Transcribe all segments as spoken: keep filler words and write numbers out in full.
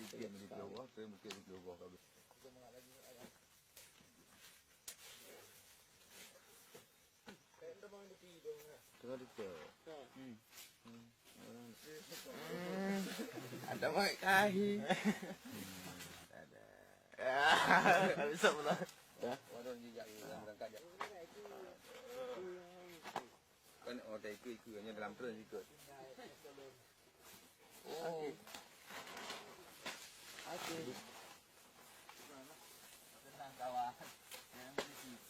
Mungkin di bawah, saya mungkin di bawah. Tengah dicek. Hmm. Hmm. Ada mai kahi. Ada. Habis apa lah? Ya. Warung jijak, berangkat jak. Kan orang tak ikut-ikut, hanya dalam perut ikut. Oh. Okey. Tenang, kawan. Jangan berisik.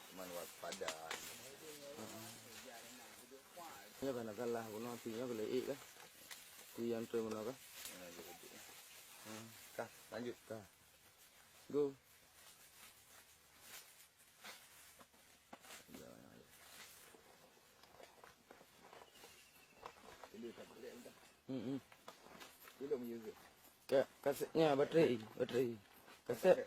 Cuman waspada. Nyoe kan kalah bunoe api nyoe keuleuk kan. Kui nyang trön bunoe kan. Nah, jadi. Hmm. Kah, lanjut. Kah. Go. Hmm, hmm. Ka-, kasetnya baterai, baterai. Kaset.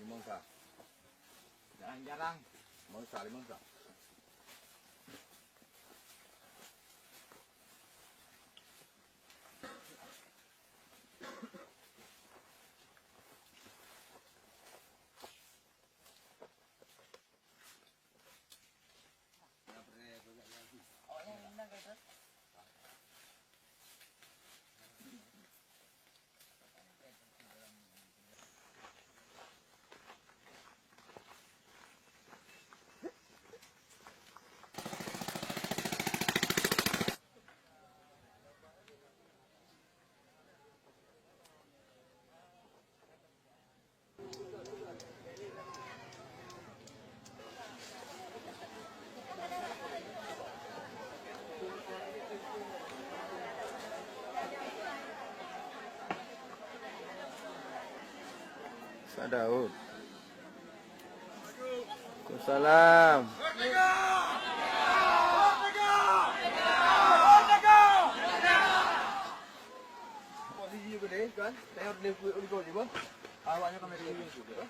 Limong sa. Jarang-jarang. Limong sa, limong sa. Ustaz Daud. Waalaikumsalam. Posisi beudeh kan, saya udah lewat ulikau je, Bang. Awaknya kami tunggu.